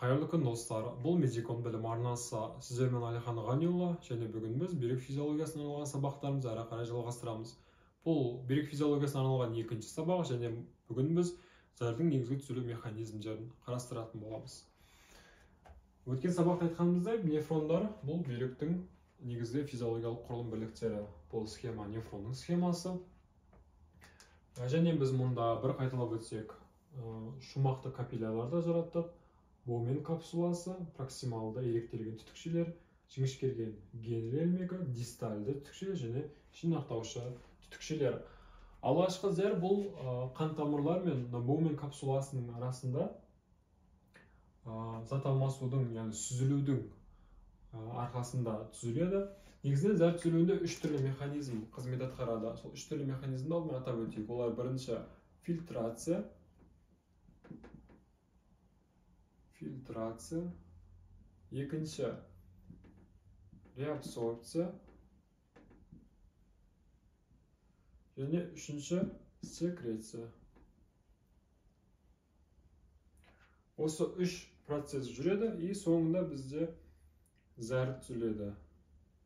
Қайырлы күн, достар! Бұл Медикон білім арнасы. Сіздермен Әлихан Ғаниұлы, және бүгін біз бүйрек физиологиясына арналған сабақтарымызды әрі қарай жалғастырамыз. Бұл бүйрек физиологиясына арналған екінші сабақ, және бүгін біз зәрдің негізгі түзілу механизмдерін қарастыратын боламыз. Өткен сабақта айтқанымыздай, нефрондар бұл бүйректің негізгі физиологиялық құрылым бірліктері. Бұл схема нефронның схемасы. Және біз мұнда бір қайталап өтсек, шумақты капиллярларды жараттық. Боумен капсуласы, проксималды иректелген түтікшелер, жіңішкерген Генри ілмегі, дистальды түтікшелер және жинақтаушы түтікшелер. Алғашқы зәр бұл қан тамырлар мен Боумен капсуласының арасында зат алмасудың, яғни сүзілудің арқасында түзіледі. Негізінен зәр түзілуінде үш түрлі механизм қызмет атқарады. Сол үш түрлі механизмді алдымен атап өтейік. Олар бірінші фильтрация, екінші реабсорбция және үшінші секреция. Осы үш процесс жүреді, и соңында бізде зәр түзіледі.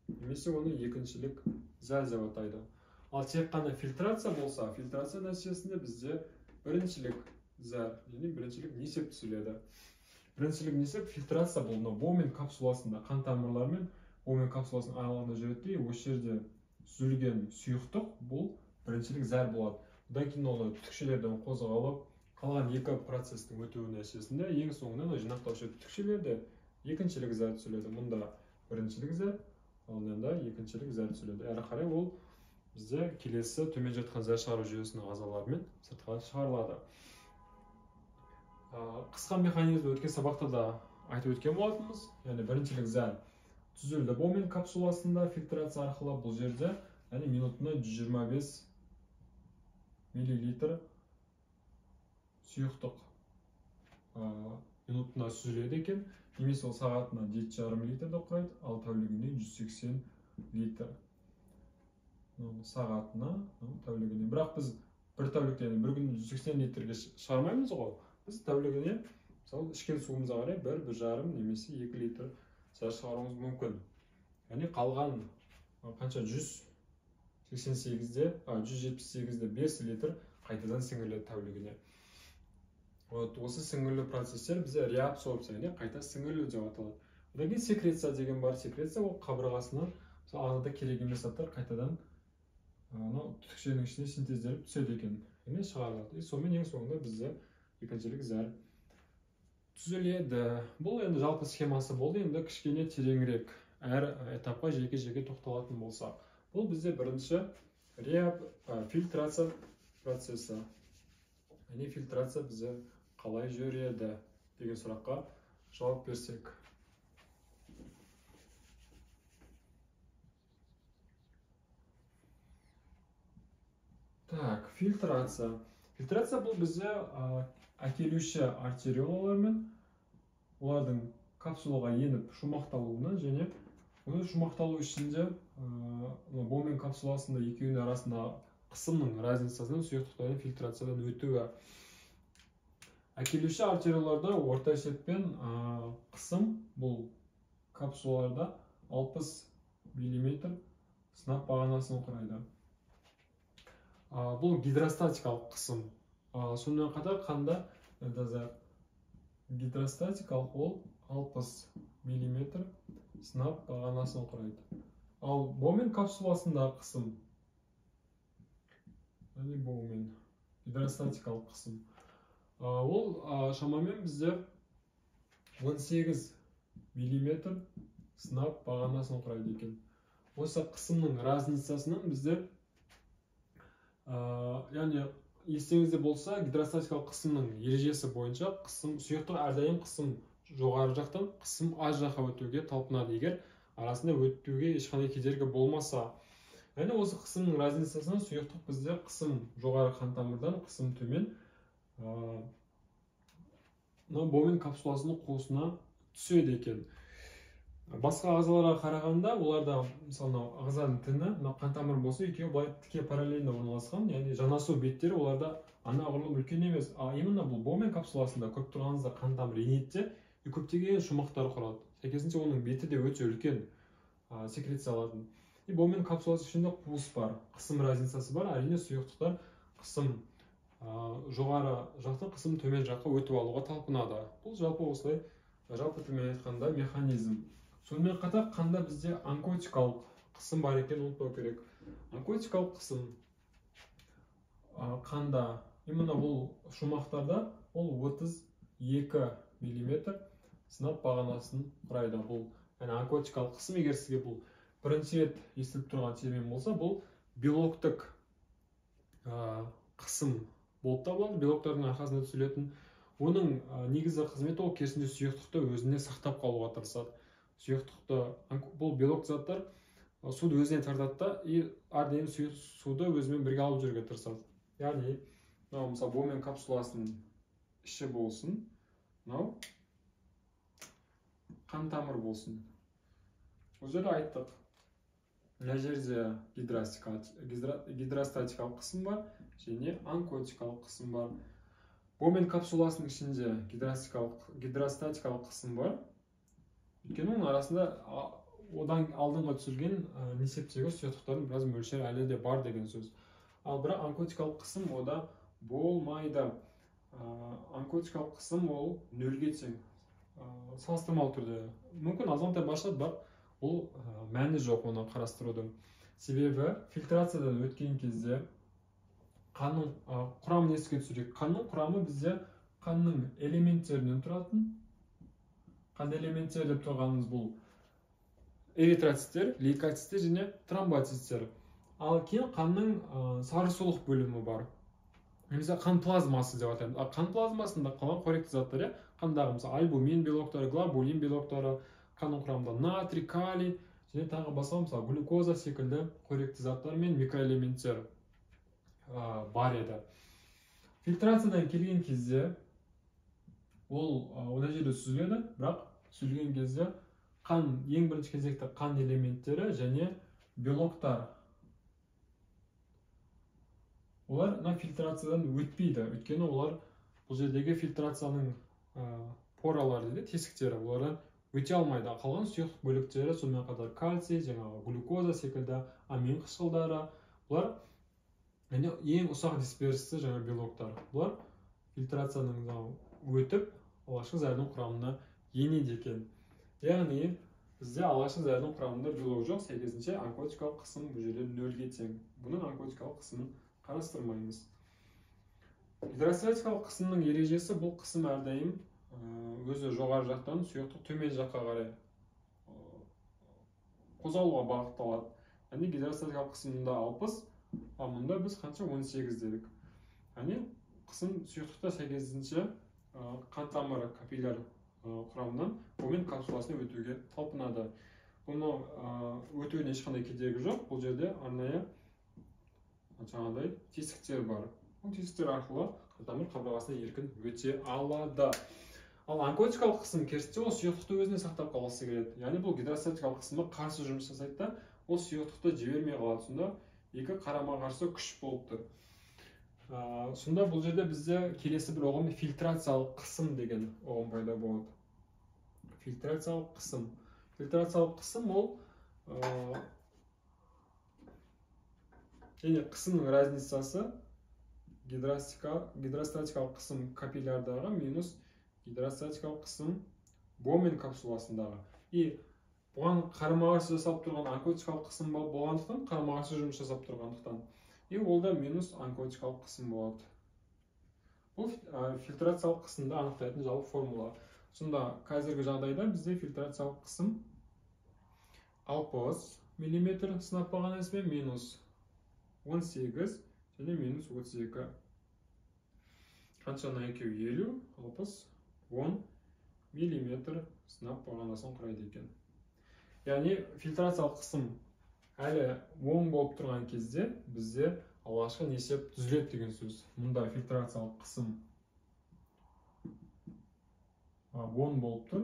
Немесе оны екіншілік зәр деп атайды. Ал тек қана фильтрация болса, фильтрация нәтижесінде бізде біріншілік зәр, яғни біріншілік несеп түзіледі. Біріншілік несеп фильтрация бұл мынау Боумен капсуласында қан тамырлары мен Боумен капсуласының аралығында жүреді де, осы жерде түзілген сұйықтық бұл біріншілік зәр болады. Одан кейін оны түтікшелерден қозғалып, қалған екі процестің өтуі нәтижесінде ең соңында жинақтаушы түтікшелерде екіншілік зәр түзіледі. Мұнда біріншілік зәр, ал мында екіншілік зәр түзіледі. Әрі қарай ол бізде келесі төмен жатқан зәр шығару жүйесінің ағзаларымен сыртқа шығарылады. Қысқа механизм өткен сабақта да айтып өткен болатынбыз. Яғни біріншілік зәр түзілді Боумен капсуласында фильтрация арқылы. Бұл жерде, яғни минутына 125 миллилитр сұйықтық минутына сүзіледі екен. Немесе ол сағатына 7,5 литрді құрайды, ал тәулігіне 180 литр. Сағатына, тәулігіне. Бірақ біз бір тәулікте, яғни бір күнде 180 литрге шығармаймыз ғой. Біз тәулігіне, мысалы, ішкен суымызға қарай 1-1,5 немесе 2 литр зәр шығаруымыз мүмкін. Яғни қалған қанша 188-де, 178-де 5 литр қайтадан сіңіріледі тәулігіне. Вот осы сіңірілу процестер бізде реабсорбция, яғни қайта сіңірілу деп аталады. Одан кейін секреция деген бар. Секреция ол қабырғасынан, мысалы, ағзада керек емес заттар қайтадан анау түтікшенің ішіне синтезделіп түседі екен, яғни шығарылады. И сонымен ең соңында бізде екіншілік зәр түзіледі. Бұл енді жалпы схемасы болды. Енді кішкене тереңірек әр этапқа жеке-жеке тоқталатын болсақ. Бұл бізде бірінші фильтрация процесі. Яғни фильтрация бізде қалай жүреді деген сұраққа жауап берсек. Так, фильтрация. Фильтрация бұл бізде әкелуші артериолалар мен олардың капсулаға еніп шумақталуынан, және оны шумақталу ішінде Боумен капсуласында екеуінің арасында қысымның разницасынан сұйықтықтардың фильтрациядан өтуі. Әкелуші артериолаларда орта есеппен қысым бұл капсулаларда 60 миллиметр сынап бағанасын құрайды. Бұл гидростатикалық қысым. Сонымен қатар қанда гидростатикалық ол 60 миллиметр сынап бағанасын құрайды. Ал Боумен капсуласындағы қысым, яғни Боумен гидростатикалық қысым, ол шамамен бізде 18 миллиметр сынап бағанасын құрайды екен. Осы қысымның разницасынан бізде, яғни естеріңізде болса, гидростатикалық қысымның ережесі бойынша қысым сұйықтық әрдайым қысым жоғары жақтан қысым аз жаққа өтуге талпынады, егер арасында өтуге ешқандай кедергі болмаса. Яғни осы қысымның разницасынан сұйықтық бізде қысым жоғары қан тамырдан қысым төмен Боумен капсуласының қуысына түседі екен. Басқа ағзаларға қарағанда оларда, мысалы, мынау ағзаның тіні, мынау қан тамыр болса, екеуі былай тіке параллельно орналасқан, яғни жанасу беттері оларда анағұрлым үлкен емес. А именно бұл Боумен капсуласында көріп тұрғаныңызда қан тамыр енеді де, И көптеген шумақтар құрады. Сәйкесінше оның беті де өте үлкен секрециялатын. И Боумен капсуласы ішінде қуыс бар, қысым разницасы бар. Әрине сұйықтықтар қысым жоғары жақтан қысым төмен жаққа өтіп алуға талпынады. Бұл жалпы осылай, жалпы тілмен айтқанда механизм. Сонымен қатар қанда бізде онкотикалық қысым бар екенін ұмытпау керек. Онкотикалық қысым қанда, именно бұл шумақтарда ол 32 миллиметр сынап бағанасын құрайды. Бұл яғни онкотикалық қысым, егер сізге бұл бірінші рет естіліп тұрған термин болса, бұл белоктік қысым болып табылады. Белоктардың арқасында түзілетін. Оның негізгі қызметі ол керісінше сұйықтықты өзіне сақтап қалуға тырысады. Сұйықтықты, бұл белок заттар суды өзіне тартады да, и әрдайым суды өзімен бірге алып жүруге тырысады. Яғни мынау мысалы Боумен капсуласының іші болсын, мынау қан тамыр болсын. Бұл жерде айттық, мына жерде гидростатикалық қысым бар және онкотикалық қысым бар. Боумен капсуласының ішінде гидростатикалық қысым бар. Өйткені оның арасында одан алдыңғы түсірген несептегі сұйықтықтардың біраз мөлшері әлі де бар деген сөз. Ал бірақ онкотикалық қысым ода болмайды. Онкотикалық қысым ол нөлге тең. Салыстырмалы түрде. Мүмкін азғантай бар шығар, бірақ ол мәні жоқ оны қарастырудың. Себебі фильтрациядан өткен кезде қанның құрамын еске түсірейік. Қанның құрамы бізде қанның элементтерінен тұратын. Қан элементтері деп тұрғанымыз бұл эритроциттер, лейкоциттер және тромбоциттер. Ал кейін қанның сарысулық бөлімі бар. Немесе қан плазмасы деп атаймыз. Ал қан плазмасында қалған қоректі заттар, қандағы мысалы альбумин белоктары, глобулин белоктары, қанның құрамында натрий, калий және тағы басқа мысалы глюкоза секілді қоректі заттар мен микроэлементтер бар еді. Фильтрациядан келген кезде ол мына жерде сүзіледі, бірақ сүзілген кезде қан, ең бірінші кезекте қан элементтері және белоктар, олар мына фильтрациядан өтпейді. Өйткені олар бұл жердегі фильтрацияның поралары дейді, тесіктері, олардан өте алмайды. Қалған сұйықтық бөліктері, сонымен қатар кальций, жаңағы глюкоза секілді амин қышқылдары, бұлар және ең ұсақ дисперсті жаңа белоктар, бұлар фильтрацияның өтіп алғашқы зәрдің құрамына енеді екен. Яғни бізде алғашқы зәрдің құрамында белок жоқ, сәйкесінше онкотикалық қысым бұл жерде нөлге тең. Бұның онкотикалық қысымын қарастырмаймыз. Гидростатикалық қысымның ережесі бұл қысым әрдайым өзі жоғары жақтан сұйықтық төмен жаққа қарай қозғалуға бағытталады. Яғни гидростатикалық қысымында 60, ал мұнда біз қанша 18 дедік. Яғни қысым сұйықтықта сәйкесінше қан тамыры капилляр құрамынан Боумен капсуласына өтуге талпынады. Бұны өтуіне ешқандай кедергі жоқ. Бұл жерде арнайы жаңағыдай тесіктер бар. Бұл тесіктер арқылы қан тамыр қабырғасына еркін өте алады. Ал онкотикалық қысым керісінше ол сұйықтықты өзіне сақтап қалғысы келеді. Яғни бұл гидростатикалық қысымға қарсы жұмыс жасайды да, ол сұйықтықты жібермей қалады. Сонда екі қарама-қарсы күш болып тұр. Сонда бұл жерде бізде келесі бір ұғым фильтрациялық қысым деген ұғым пайда болады. Фильтрациялық қысым. Фильтрациялық қысым ол және қысымның разницасы гидростатикалық қысым капиллярдағы минус гидростатикалық қысым Боумен капсуласындағы. И бұған қарама-қарсы жасап тұрған онкотикалық қысым болғандықтан, қарама-қарсы жұмыс жасап тұрғандықтан, и ол да минус онкотикалық қысым болады. Бұл фильтрациялық қысымды анықтайтын жалпы формула. Сонда қазіргі жағдайда бізде фильтрациялық қысым 60 мм сынап бағанасымен минус 18 және минус 32. Қаншаны екеуі 50, 60, 10 мм сынап бағанасын құрайды екен. Яғни фильтрациялық қысым әлі оң болып тұрған кезде бізде алғашқы несеп түзіледі деген сөз. Мұнда фильтрациялық қысым 10 болып тұр.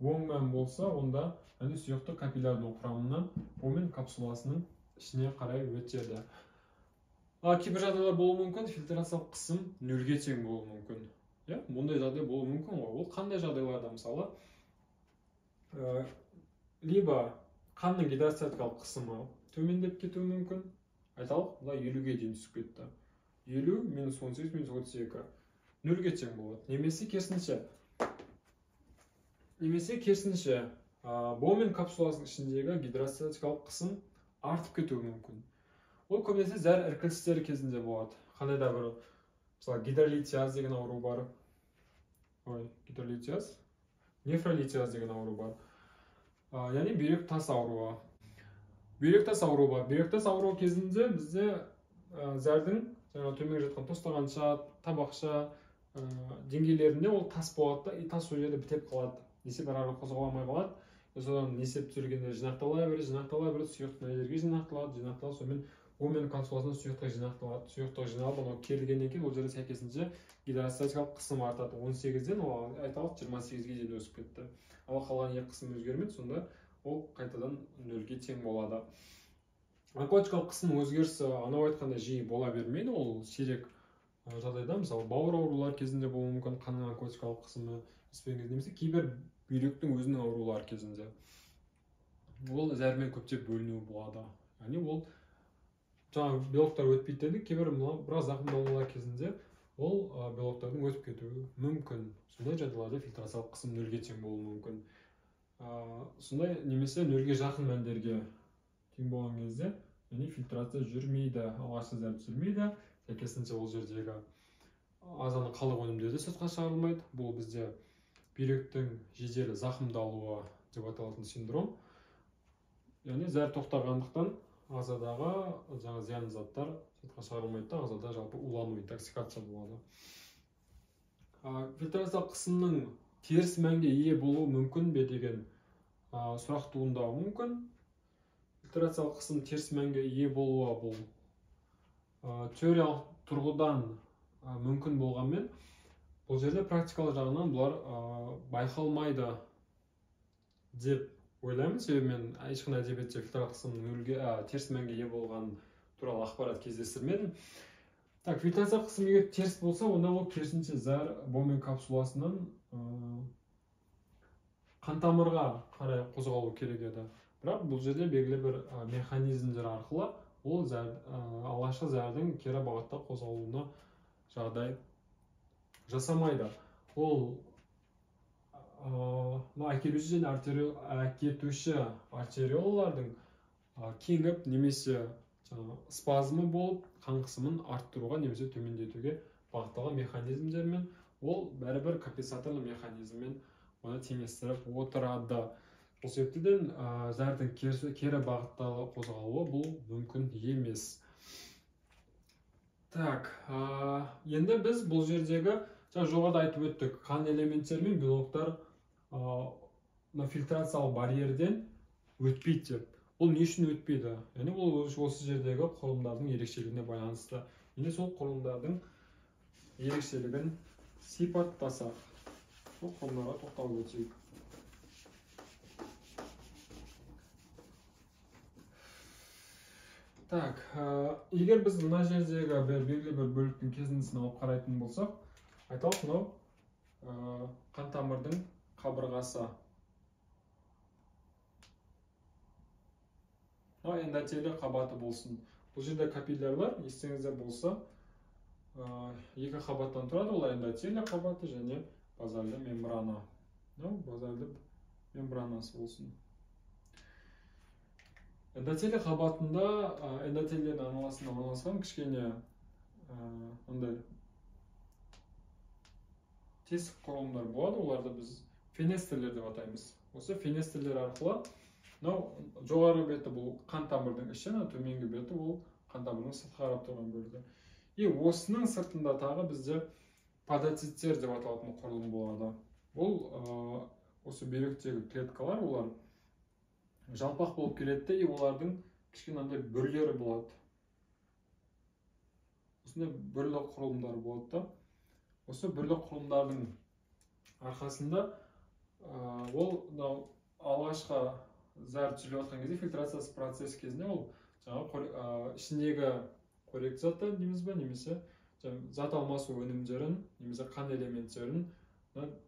Оң мән болса, онда яғни сұйықтық капиллярдың құрамынан Боумен капсуласының ішіне қарай өтеді. Ал кейбір жағдайлар болуы мүмкін, фильтрациялық қысым нөлге тең болуы мүмкін. Иә, мұндай жағдай болуы мүмкін ғой. Ол қандай жағдайларда? Мысалы, либо қанның гидростатикалық қысымы төмендеп кетуі мүмкін. Айталық, мына 50-ге дейін түсіп кетті. 50 минус 18 минус 32 нөлге тең болады. Немесе керісінше, Боумен капсуласының ішіндегі гидростатикалық қысым артып кетуі мүмкін. Ол көбінесе зәр іркілістері кезінде болады. Қандай да бір, мысалы, гидролитиаз деген ауру бар. Гидролитиаз, нефролитиаз деген ауру бар. Яғни бүйрек тас ауруы. Бүйрек тас ауруы бар. Бүйрек тас ауруы кезінде бізде зәрдің жаңа төменгі жатқан тостағанша, табақша деңгейлерінде ол тас болады да, и тас сол жерде бітеп қалады. Несеп ары қарай қозғала алмай қалады. Содан несеп түзілгенде жинақтала береді, сұйықтық мына жерге жинақталады, сонымен Боумен капсуласында сұйықтық жинақталады. Сұйықтық жиналып, анау керілгеннен кейін ол жерде сәйкесінше гидростатикалық қысым артады. 18-ден ол айталық 28-ге дейін өсіп кетті. Ал қалған екі қысым өзгермейді, сонда ол қайтадан нөлге тең болады. Онкотикалық қысым өзгерісі анау айтқандай жиі бола бермейді, ол сирек жағдайда, мысалы, бауыр аурулары кезінде болуы мүмкін, қанның онкотикалық қысымы өспеген кезде, немесе кейбір бүйректің өзінің аурулары кезінде ол зәрмен көптеп бөлінуі болады. Яғни ол жаңа белоктар өтпейді дедік, кейбір біраз зақымданулар кезінде ол белоктардың өтіп кетуі мүмкін. Сондай жағдайларда фильтрациялық қысым нөлге тең болуы мүмкін. Сондай немесе нөлге жақын мәндерге тең болған кезде, яғни фильтрация жүрмейді, алғашқы зәр түсірмейді, сәйкесінше ол жердегі ағзаның қалдық өнімдері де сыртқа шығарылмайды. Бұл бізде бүйректің жедел зақымдалуы деп аталатын синдром. Яғни зәр тоқтағандықтан ағзадағы жаңа зиянды заттар сыртқа шығарылмайды да, ағзада жалпы улану, интоксикация болады. Фильтрациялық қысымның теріс мәнге ие болуы мүмкін бе деген сұрақ туындауы мүмкін. Фильтрациялық қысым теріс мәнге ие болуы бұл теориялық тұрғыдан мүмкін болғанмен, бұл жерде практикалық жағынан бұлар байқалмайды деп ойлаймын. Себебі мен ешқандай әдебиетте фильтрациялық қысымның нөлге теріс мәнге ие болған туралы ақпарат кездестірмедім. Так, фильтрациялық қысым егер теріс болса, онда ол керісінше зәр Боумен капсуласынан қан тамырға қарай қозғалу керек еді. Бірақ бұл жерде белгілі бір механизмдер арқылы ол зәр, алғашқы зәрдің кері бағытта қозғалуына жағдай жасамайды. Ол әкелуші және әкетуші артериолалардың кеңіп немесе спазмы болып қан қысымын арттыруға немесе төмендетуге бағытталған механизмдермен, ол бәрібір компенсаторлы механизммен оны теңестіріп отырады. Бұл себептен зәрдің кері бағытта қозғалуы бұл мүмкін емес. Так, енді біз бұл жердегі жоғарыда айтып өттік, қан элементтері мен белоктар фильтрациялық барьерден өтпейді деп. Бұл не үшін өтпейді? Яғни ол осы жердегі құрылымдардың ерекшелігіне байланысты. Енді сол құрылымдардың ерекшелігін сипаттасақ, сол құрылымдарға тоқталып өтейік. Так, егер біз мына жердегі белгілі бір бөліктің кесіндісін алып қарайтын болсақ, айталық, мынау қан тамырдың қабырғасы. Мынау эндотелий қабаты болсын. Бұл жерде капиллярлар, естеріңізде болса, екі қабаттан тұрады. Ол эндотелий қабаты және базальды мембрана. Мынау базальды мембранасы болсын. Эндотелий қабатында эндотелийдің айналасында орналасқан кішкене мындай тесік құрылымдар болады. Оларды біз фенестрлер деп атаймыз. Осы фенестрлер арқылы мынау жоғарғы беті бұл қан тамырдың іші, төменгі беті ол қан тамырдың сыртқа қарап тұрған бөлігі. И осының сыртында тағы бізде подоциттер деп аталатын құрылым болады. Бұл осы бүйректегі клеткалар, олар жалпақ болып келеді де, олардың кішкене мынандай бүрлері болады. Осындай бүрлі құрылымдар болады да. Осы бүрлі құрылымдардың арқасында ол мынау алғашқы зәр түзіліп жатқан кезде, фильтрациясы процесі кезінде ол жаңағы ішіндегі қоректі заттар дейміз бе, немесе Зат алмасу өнімдерін немесе қан элементтерін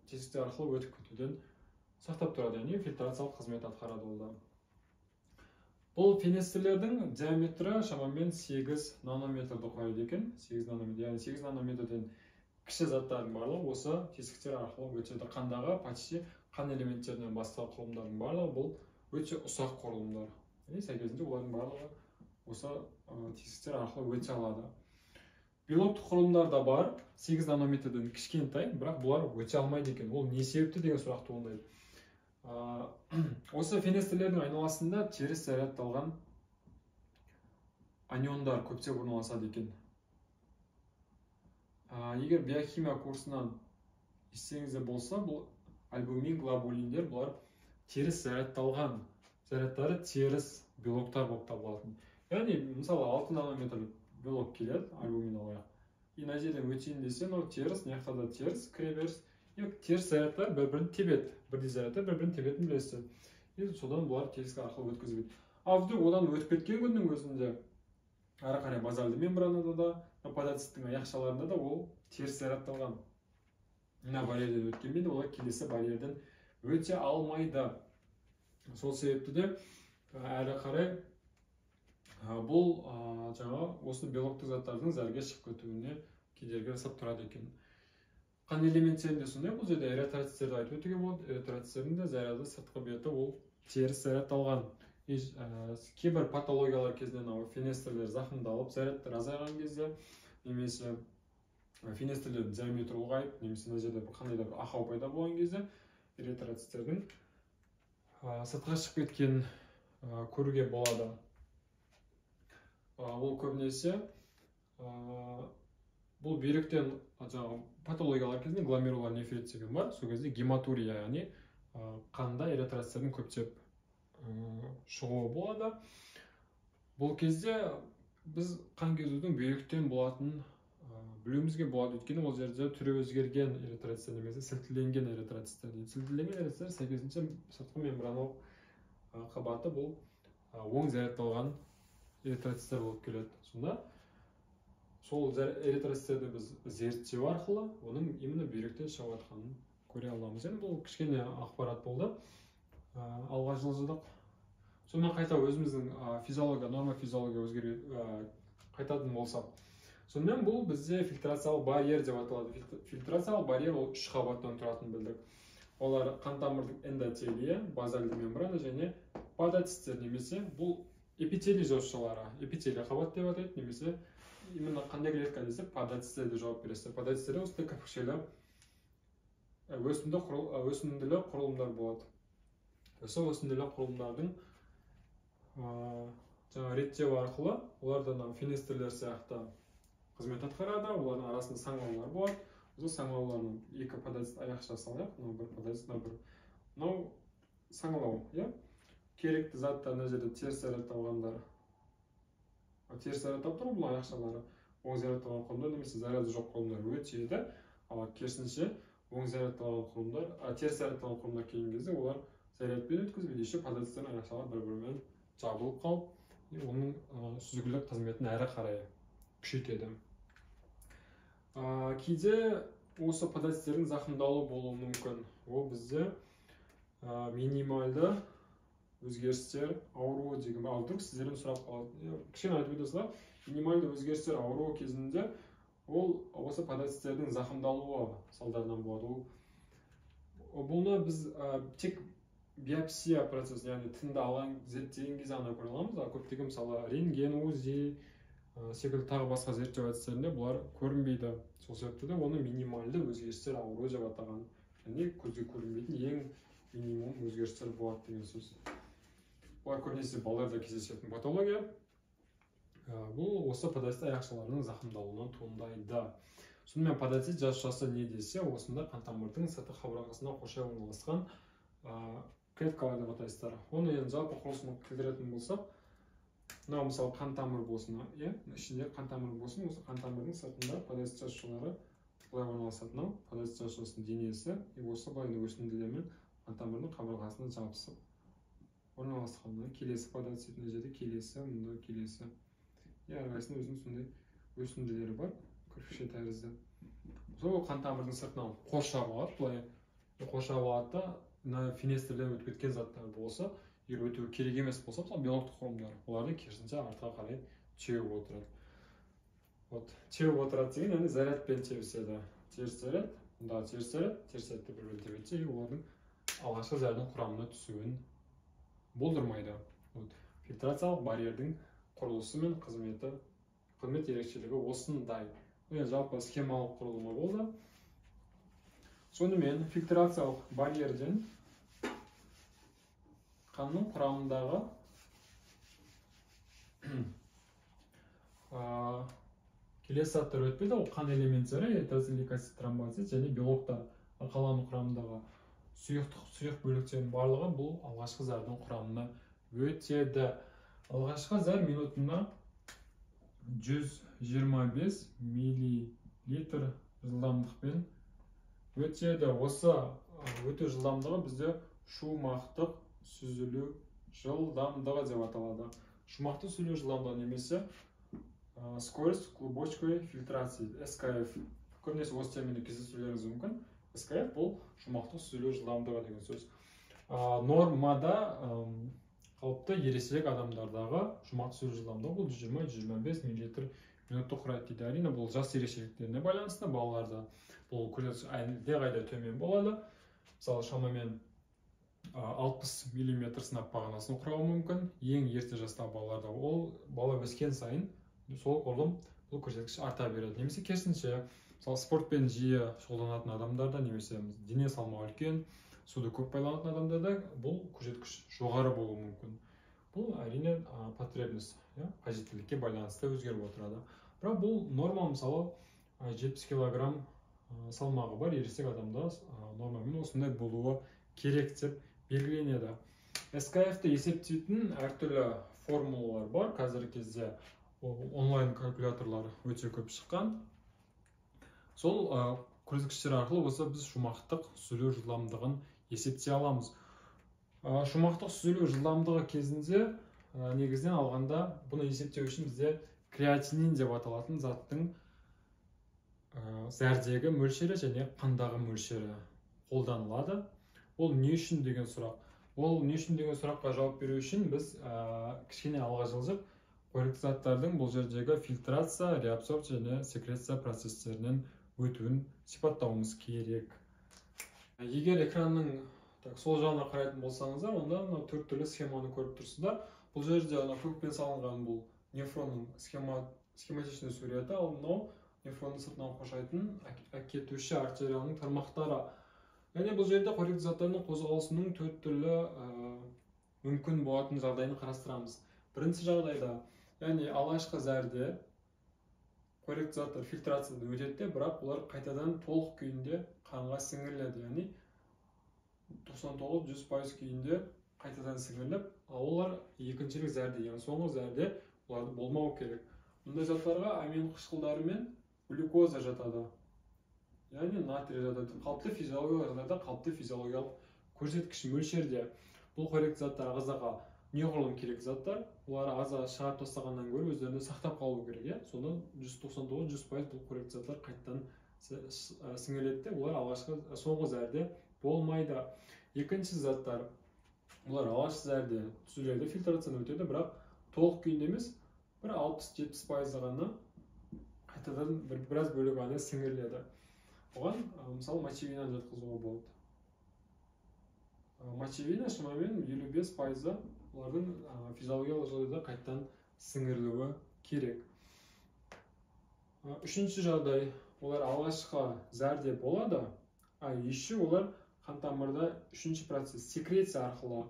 тесіктер арқылы өтіп кетуден сақтап тұрады, яғни фильтрациялық қызмет атқарады ол да. Бұл фенестрлердің диаметрі шамамен 8 нанометрді құрайды екен. 8 нанометр, яғни 8 нанометрден кіші заттардың барлығы осы тесіктер арқылы өтеді. Қандағы почти қан элементтерінен басқа құрылымдардың барлығы бұл өте ұсақ құрылымдар. Яғни сәйкесінше олардың барлығы осы тесіктер арқылы өте алады. Белоктық құрылымдар да бар, 8 нанометрден кішкентай, бірақ бұлар өте алмайды екен. Ол не себепті деген сұрақ туындайды. Осы фенестрлердің айналасында теріс зарядталған аниондар көптеп орналасады екен. Егер биохимия курсынан естеріңізде болса, бұл альбумин, глобулиндер бұлар теріс зарядталған, зарядтары теріс белоктар болып табылатын. Яғни, мысалы, 6 нанометр белок келеді, альбумин алайық. И мына жерден өтейін десе, мынау теріс, мына жақта да теріс, кіреберіс. И теріс зарядтар бір-бірін тебеді. Бірдей зарядтар бір-бірін тебетінін білесіздер. И содан бұлар тесік арқылы өткізбейді. Ал вдруг одан өтіп кеткен күннің өзінде әрі қарай базальды мембранада да, подоциттің аяқшаларында да ол теріс зарядталған. Мына барьерден өткенмен де олар келесі барьерден өте алмайды. Сол себепті де әрі қарай бұл жаңа осы белоктық заттардың зәрге шығып кетуіне кедергі жасап тұрады екен. Қан элементтерінде сондай, бұл жерде эритроциттерді айтып өтуге болады. Эритроциттердің де заряды сыртқы беті ол теріс зарядталған. Кейбір патологиялар кезінде мынау фенестрлер зақымдалып, зарядтар азайған кезде, немесе фенестрлердің диаметрі ұлғайып, немесе мына жерде қандай да бір ақау пайда болған кезде эритроциттердің сыртқа шығып кеткенін көруге болады. Ол көбінесе бұл бүйректен жаңағы патологиялар кезінде гломерулар нефрит деген бар, сол кезде гематурия, яғни қанда эритроциттердің көптеп шығуы болады. Бұл кезде біз қан кезудің бүйректен болатынын білуімізге болады, өйткені ол жерде түрі өзгерген эритроциттер немесе сілтіленген эритроциттер дейді. Сілтіленген эритроциттер сәйкесінше сыртқы мембраналық қабаты бұл оң зарядталған эритроциттер болып келеді. Сонда сол эритроциттерді біз зерттеу арқылы оның именно бүйректен шығып жатқанын көре аламыз. Енді бұл кішкене ақпарат болды. Алға жылжыдық. Сонымен қайта өзіміздің физиология, норма физиология өзгере қайтатын болсақ. Сонымен бұл бізде фильтрациялық барьер деп аталады. Фильтрациялық барьер ол 3 қабаттан тұратынын білдік. Олар қан тамырдың эндотелийі, базальды мембрана және подоциттер, немесе бұл эпителий жасушалары, эпителий қабат деп атайды, немесе именно қандай клетка десе подоциттер деп жауап бересіздер. Подоциттерде осындай кірпікшелі өсімділі құрылымдар болады. Осы өсімділі құрылымдардың жаңа реттеу арқылы олар да мынау фенестрлер сияқты қызмет атқарады. Олардың арасында саңылаулар болады. Осы саңылаулардың екі подоцит аяқшасы алайық. Мынау бір подоцит, мынау бір. Мынау саңылау, иә? Керекті заттар мына жерде теріс зарядталғандар. Теріс зарядталып тұр бұл аяқшалары. Оң зарядталған құрылымдар немесе заряды жоқ құрылымдар өтеді. Ал керісінше оң зарядталған құрылымдар, теріс зарядталған құрылымдар келген кезде олар зарядпен өткізбейді. Еще подоциттердің аяқшалары бір-бірімен жабылып қалып, оның сүзгілік қызметін әрі қарай күшейтеді. Кейде осы подоциттердің зақымдалуы болуы мүмкін. Ол бізде минималды өзгерістер ауруы деген. Ал вдруг сіздерден сұрақ қалады. Кішкене айтып өте салайық. Минималды өзгерістер ауруы кезінде ол осы подоциттердің зақымдалуы салдарынан болады. Ол бұны біз тек биопсия процесі, яғни тінді алған зерттеген кезде ғана көре аламыз. Ал көптеген мысалы рентген, УЗИ секілді тағы басқа зерттеу әдістерінде бұлар көрінбейді. Сол себепті де оны минималды өзгерістер ауруы деп атаған. Яғни көзге көрінбейтін ең минимум өзгерістер болады деген сөз. Бұлар көбінесе балаларда кездесетін патология. Бұл осы подоцит аяқшаларының зақымдалуынан туындайды. Сонымен подоцит жасушасы не десе, осында қан тамырдың сыртқы қабырғасына қоршай орналасқан клеткалар деп атайсыздар. Оны енді жалпы құрылысын келтіретін болсақ, мынау мысалы қан тамыр болсын, иә, ішінде қан тамыр болсын, осы қан тамырдың сыртында подоцит жасушалары былай орналасады. Мынау подоцит жасушасының денесі, осы былай өсінділермен қан тамырдың қабырғасына жабысып орналасқан. Келесі подоцит мына жерде, келесі, мында келесі. Әрқайсысының өзінің сондай өсінділері бар. Кірпікше тәрізді. Сол қан тамырдың сыртынан қоршап алады, былай қоршап алады да, мына фенестрден өтіп кеткен заттар болса, егер өтуі керек емес болса, мысалы белоктық құрылымдар, оларды керісінше артқа қарай теуіп отырады. Вот, теуіп отырады деген, яғни зарядпен тебіседі. Теріс заряд, мында теріс заряд, теріс зарядты бір-бірін тебеді де, олардың алғашқы зарядың құрамына түсуін болдырмайды. Вот, фильтрациялық барьердің құрылысы мен қызметі, қызмет ерекшелігі осындай. Енді жалпы схемалық құрылымы болды. Сонымен фильтрациялық барьерден қанның құрамындағы келесі заттар өтпейді. Ол қан элементтері, эритроцит, лейкоцит, тромбоцит және белоктар. Қаланың құрамындағы сұйық бөліктердің барлығы бұл алғашқы зәрдің құрамына өтеді. Алғашқы зәр минутына 125 миллилитр жылдамдықпен өтеді. Осы өту жылдамдығы бізде шумақтық сүзілу жылдамдығы деп аталады. Шумақтық сүзілу жылдамдығы немесе скорость клубочковой фильтрации, СКФ. Көбінесе осы терминді кездестірулеріңіз мүмкін. СКФ бұл шумақтық сүзілу жылдамдығы деген сөз. Нормада қалыпты ересек адамдардағы шумақтық сүзілу жылдамдығы бұл 120-125 миллилитр минутты құрайды дейді. Әрине бұл жас ерекшеліктеріне байланысты, балаларда бұл көрсеткіш әлдеқайда төмен болады. Мысалы шамамен 60 миллиметр сынап бағанасын құрауы мүмкін. Ең ерте жастағы балаларда ол бала өскен сайын сол құрылым бұл көрсеткіш арта береді. Немесе керісінше, мысалы спортпен жиі шұғылданатын адамдарда, немесе дене салмағы үлкен, суды көп пайдаланатын адамдарда бұл көрсеткіш жоғары болуы мүмкін. Бұл әрине потребность, қажеттілікке байланысты өзгеріп отырады. Бірақ бұл норма, мысалы 70 килограмм салмағы бар ересек адамда нормамен осындай болуы керек деп белгіленеді. СКФ-ті есептейтін әртүрлі формулалар бар. Қазіргі кезде онлайн калькуляторлар өте көп шыққан. Сол көрсеткіштер арқылы осы біз шумақтық сүзілу жылдамдығын есептей аламыз. Шумақтық сүзілу жылдамдығы кезінде негізінен алғанда бұны есептеу үшін бізде креатинин деп аталатын заттың зәрдегі мөлшері және қандағы мөлшері қолданылады. Ол не үшін деген сұрақ. Ол не үшін деген сұраққа жауап беру үшін біз кішкене алға жылжып қоректі заттардың бұл жердегі фильтрация, реабсорбция және секреция процестерінен өтуін сипаттауымыз керек. Егер экранның сол жағына қарайтын болсаңыздар, онда мынау төрт түрлі схеманы көріп тұрсыздар. Бұл жерде ана көкпен салынған бұл нефронның схематичный суреті, ал мынау нефронның сыртынан қоршайтын әкетуші артерияның тармақтары. Яғни бұл жерде қоректі заттардың қозғалысының төрт түрлі мүмкін болатын жағдайын қарастырамыз. Бірінші жағдайда, яғни алғашқы зәрде қоректі заттар фильтрациядан өтеді, бірақ олар қайтадан толық күйінде қанға сіңіріледі. Яғни 99-100% күйінде қайтадан сіңіріліп, ал олар екіншілік зәрде, яғни соңғы зәрде оларды болмау керек. Мұндай заттарға амин қышқылдары мен глюкоза жатады. Яғни натрий жатады. Қалыпты физиологиялық жағдайда, қалыпты физиологиялық көрсеткіш мөлшерде бұл қоректі заттар ағзаға неғұрлым керек заттар, олар ағзаға шығарып тастағаннан гөрі өздеріне сақтап қалу керек, иә? Сонда 199-100% бұл қоректі заттар қайтадан сіңіріледі де, олар алғашқы соңғы зәрде болмайды. Екінші заттар, олар алғашқы зәрде түзіледі, фильтрациядан өтеді, бірақ толық күйінде емес, бір 60-70% ғана қайтадан біраз бөлігі ғана сіңіріледі. Оған мысалы мочевинаны жатқызуға болады. Мочевина шамамен 55% олардың физиологиялық жағдайда қайтадан сіңірілуі керек. Үшінші жағдай, олар алғашқы зәрде болады, а еще олар қан тамырда үшінші процесс секреция арқылы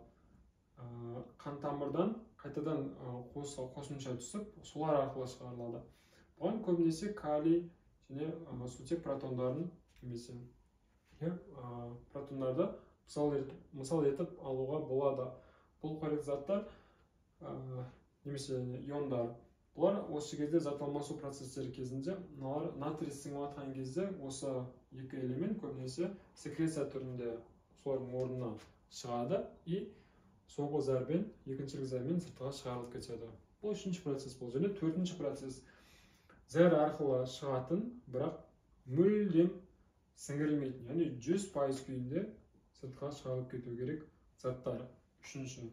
қан тамырдан қайтадан қосымша түсіп, солар арқылы шығарылады. Бұған көбінесе калий және сутек протондарын немесе протондарды мысал етіп алуға болады. Бұл қоректі заттар немесе иондар, бұлар осы кезде зат алмасу процестері кезінде мыналар натрий сіңіп жатқан кезде осы екі элемент көбінесе секреция түрінде солардың орнына шығады и соңғы зәрбен, екіншілік зәрмен сыртқа шығарылып кетеді. Бұл үшінші процесс болды. Және төртінші процесс, Зәр арқылы шығатын, бірақ мүлдем сіңірілмейтін, яғни 100% күйінде сыртқа шығарылып кету керек заттар. Үшінші.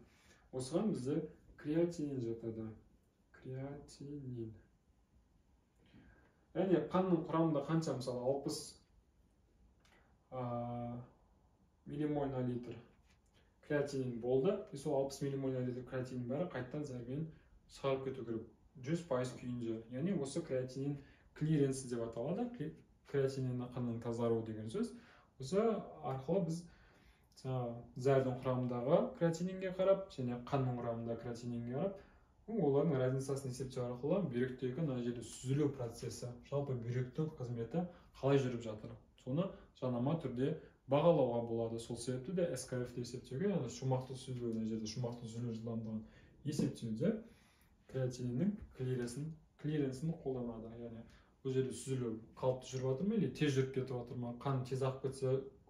Осыған бізде креатинин жатады. Креатинин. Яғни қанның құрамында қанша, мысалы 60 миллимоль на литр креатинин болды, и сол 60 миллимоль на литр креатинин бәрі қайтадан зәрмен шығарып кету керек 100% күйінде. Яғни осы креатинин клиренсі деп аталады. Креатинин қанның тазаруы деген сөз. Осы арқылы біз зәрдің құрамындағы креатининге қарап және қанның құрамындағы креатининге қарап, олардың разницасын есептеу арқылы бүйректегі мына жерде сүзілу процесі, жалпы бүйректің қызметі қалай жүріп жатыр, соны жанама түрде бағалауға болады. Сол себепті де СКФ-ті есептеуге, яғни шумақты сүзілу, мына жерде шумақты сүзілу жылдамдығын есептеуде креатининнің клиренсін қолданады. Яғни бұл жерде сүзілу қалыпты жүріп жатыр ма или тез жүріп кетіп жатыр ма, қан тез ағып кетсе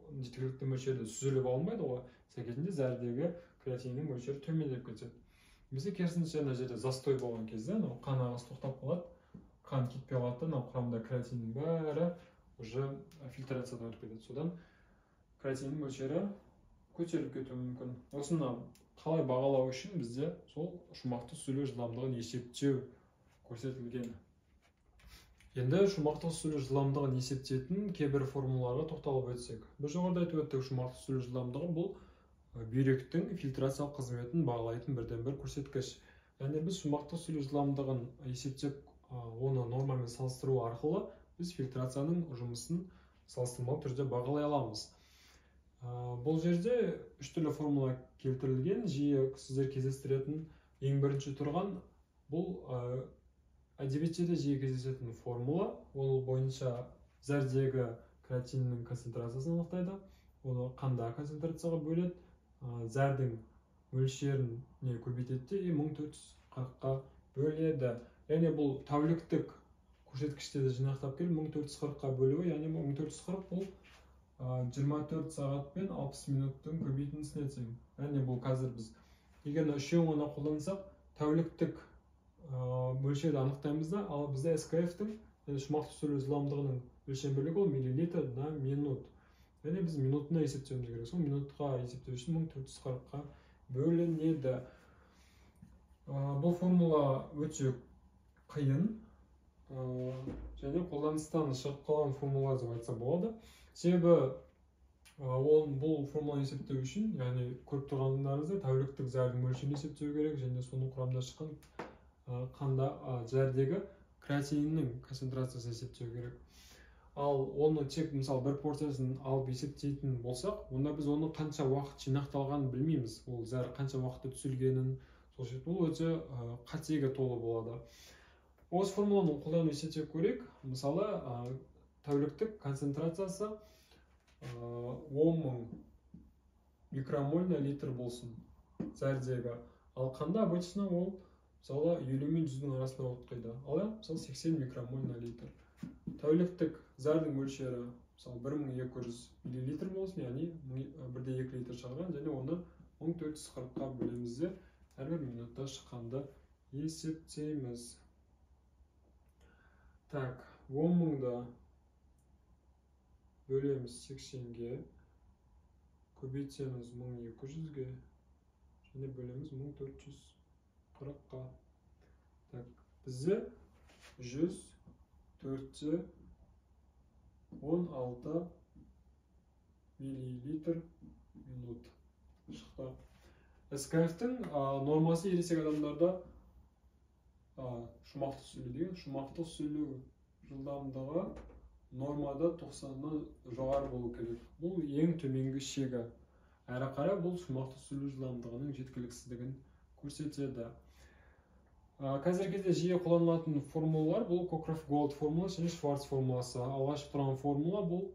жеткілікті мөлшерде сүзіліп алынбайды ғой, сәйкесінше зәрдегі креатининнің мөлшері төмендеп кетеді. Немесе керісінше мына жерде застой болған кезде анау қан ағысы тоқтап қалады, қан кетпей қалады да, мынау құрамында креатиннің бәрі уже фильтрациядан өтіп кетеді, содан креатиннің мөлшері көтеріліп кетуі мүмкін. Осыны қалай бағалау үшін бізде сол шумақты сүзілу жылдамдығын есептеу көрсетілген. Енді шумақты сүзілу жылдамдығын есептейтін кейбір формулаларға тоқталып өтсек. Біз жоғарыда айтып өттік, шумақты сүзілу жылдамдығы бұл бүйректің фильтрациялық қызметін бағалайтын бірден-бір көрсеткіш. Яғни біз шумақты сүзілу жылдамдығын есептеп, оны нормамен салыстыру арқылы біз фильтрацияның жұмысын салыстырмалы түрде бағалай аламыз. Бұл жерде үш түрлі формула келтірілген, жиі сіздер кездестіретін ең бірінші тұрған бұл әдебиетте де жиі кездесетін формула. Ол бойынша зәрдегі креатиннің концентрациясын анықтайды, оны қандағы концентрацияға бөледі, зәрдің мөлшеріне көбейтеді де 1440-қа бөледі. Яғни бұл тәуліктік көрсеткіштерді жинақтап келіп 1440-қа бөлуі, яғни 1440 бұл 24 сағат пен 60 минуттың көбейтіндісіне тең. Яғни бұл қазір біз егер үшеуін ғана қолдансақ, тәуліктік мөлшерді анықтаймыз да, ал бізде СКФ-тің, яғни шумақты сүзілу жылдамдығының өлшем бірлігі ол миллилитр на минут. Яғни біз минутына есептеуіміз керек. Сол минутқа есептеу үшін 1440-қа бөлінеді. Бұл формула өте қиын және қолданыстан шығып қалған формула деп айтса болады. Себебі ол бұл формуланы есептеу үшін, яғни көріп тұрғандарыңыздай, тәуліктік зәрдің мөлшерін есептеу керек және соның құрамында шыққан қанда зәрдегі креатининнің концентрациясын есептеу керек. Ал оны тек мысалы бір порциясын алып есептейтін болсақ, онда біз оны қанша уақыт жинақталғанын білмейміз. Ол зәр қанша уақытта түзілгенін, сол себепті бұл өте қатеге толы болады. Осы формуланы қолданып есептеп көрейік. Мысалы, тәуліктік концентрациясы 10 мың микромоль на литр болсын зәрдегі. Ал қанда обычно ол мысалы 50 мен 100-дің арасында ұйтқиды. Ал мысалы 80 микромоль на литр. Тәуліктік зәрдің мөлшері мысалы 1200 миллилитр болсын, яғни 1,2 литр шығарған, және оны 1440-қа бөлеміз де әрбір минутта шыққанды есептейміз. Так, 10 мыңды бөлеміз 80-ге, көбейтеміз 1200-ге және бөлеміз 1440-қа. Так, бізде 104,16 миллилитр минут шықты. СКФ-тің нормасы ересек адамдарда шумақты сүзілу деген, шумақты сүзілу жылдамдығы нормада 90-нан жоғары болу керек. Бұл ең төменгі шегі. Әрі қарай бұл шумақты сүзілу жылдамдығының жеткіліксіздігін көрсетеді. Қазіргі кезде жиі қолданылатын формулалар бұл Кокрофт-Голд формуласы және Шварц формуласы. Алғашқы тұрған формула бұл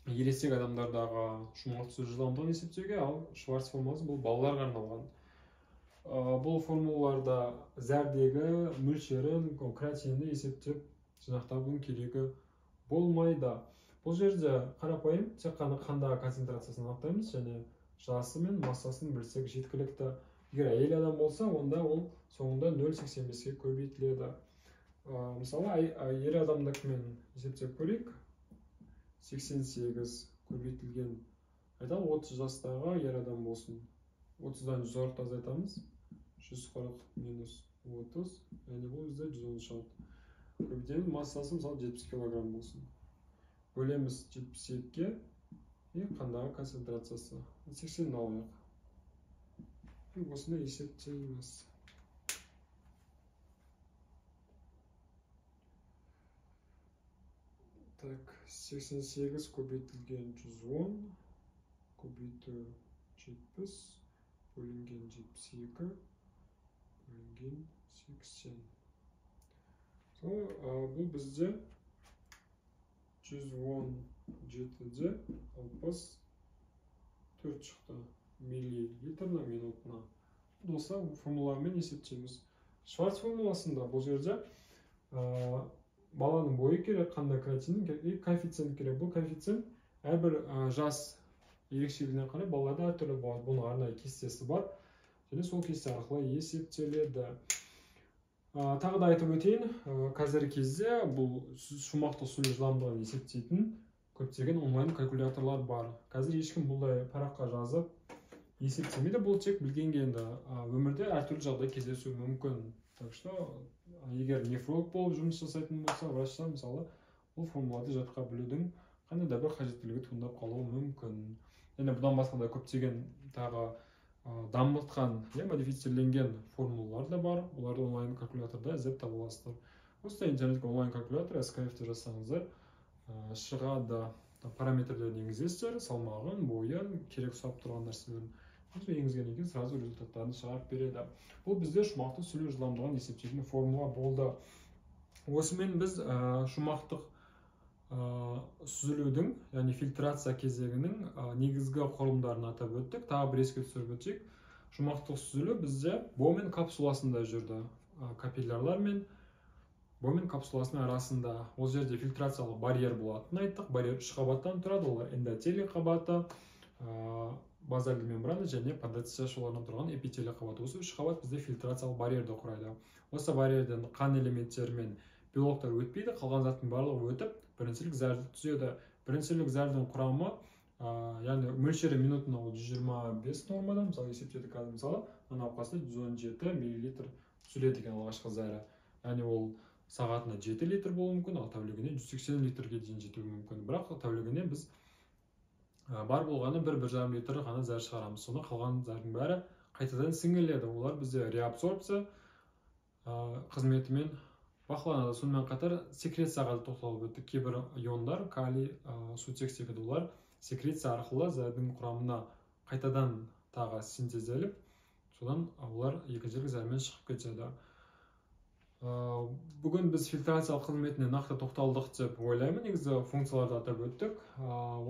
ересек адамдардағы шумақты сүзілу жылдамдығын есептеуге, ал Шварц формуласы бұл балаларға арналған. Бұл формулаларда зәрдегі мөлшерін, креатинді есептеп жинақтаудың керегі болмайды. Бұл жерде қарапайым тек қана қандағы концентрациясын анықтаймыз және жасы мен массасын білсек жеткілікті. Егер әйел адам болса, онда ол соңында 0,85-ке көбейтіледі. Мысалы, ер адамдікімен есептеп көрейік. 88 көбейтілген, айталық, 30 жастағы ер адам болсын. 30-дан 140 азайтамыз. 140 минус 30, яғни бұл бізде 110 шығады. Көбейтеміз, массасы мысалы 70 килограмм болсын. Бөлеміз 72-ге и қандағы концентрациясы 80 алайық. И осыны есептейміз. Так, 88 көбейтілген 110 көбейту 70 бөлінген 72 бөлінген 80. Бұл бізде 117-де 64 шықты миллилитр на минутына. Болса, формуламен есептейміз. Шварц формуласында бұл жерде баланың бойы керек, қандай креатинин керек и коэффициент керек. Бұл коэффициент әрбір жас ерекшелігіне қарай балаларда әртүрлі болады. Бұның арнайы кестесі бар және сол кесте арқылы есептеледі. Тағы да айтып өтейін, қазіргі кезде бұл шумақтық сүзілу жылдамдығын есептейтін көптеген онлайн калькуляторлар бар. Қазір ешкім бұндай параққа жазып есептемейді, бұл тек білгенге енді өмірде әртүрлі жағдай кездесуі мүмкін. Так что егер нефролог болып жұмыс жасайтын болса, врачтар мысалы бұл формуланы жатқа білудің қандай да бір қажеттілігі туындап қалуы мүмкін. Және бұдан басқа да көптеген тағы дамытқан, модифицирленген формулалар да бар. Оларды онлайн калькуляторда іздеп таба аласыздар. Осы интернетке онлайн калькулятор СКФ деп жазсаңыздар шығады. Параметрлерін енгізесіздер, салмағын, бойын, керек ұсап тұрған нәрселерін енгізгеннен кейін сразу результаттарын шығарып береді. Бұл бізде шумақтық сүзілу жылдамдығын есептейтін формула болды. Осымен біз шумақтық сүзілудің, яғни фильтрация кезеңінің негізгі құрылымдарын атап өттік. Тағы бір еске түсіріп өтейік. Шумақтық сүзілу бізде Бомен капсуласында жүрді. Капиллярлар мен Бомен капсуласының арасында. Ол жерде фильтрациялық барьер болатынын айттық. Барьер үш қабаттан тұрады. Олар эндотелий қабаты, базальды мембрана және подотсешалардан тұрған эпителий қабаты. Осы үш қабат бізде фильтрациялық барьерді құрайды. Осы барьерден қан элементтері мен белоктар өтпейді, қалған заттың барлығы өтіп, біріншілік зәрді түзеді. Біріншілік зәрдің құрамы, яғни мөлшері минутына ол 125 нормадан, мысалы есептедік қазір, мысалы, мына науқаста 117 миллилитр түзіледі екен алғашқы зәрі. Яғни ол сағатына 7 литр болуы мүмкін, ал тәулігіне 180 литрге дейін жетуі мүмкін. Бірақ тәулігіне біз бар болғаны 1-1,5 литр ғана зәр шығарамыз. Соны қалған зәрдің бәрі қайтадан сіңіледі. Олар бізде реабсорбция қызметімен бақыланады. Сонымен қатар секрецияға да тоқталып өттік. Кейбір иондар, калий, сутек секілді, олар секреция арқылы зәрдің құрамына қайтадан тағы синтезделіп, содан олар екіншілік зәрмен шығып кетеді. Бүгін біз фильтрациялық қызметіне нақты тоқталдық деп ойлаймын. Негізі функцияларды атап өттік.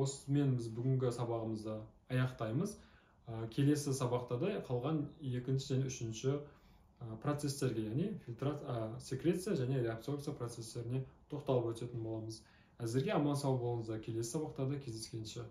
Осымен біз бүгінгі сабағымызды аяқтаймыз. Келесі сабақта да қалған екінші және үшінші процестерге, яғни секреция және реабсорбция процестеріне тоқталып өтетін боламыз. Әзірге аман сау болыңыздар. Келесі сабақтарда кездескенше.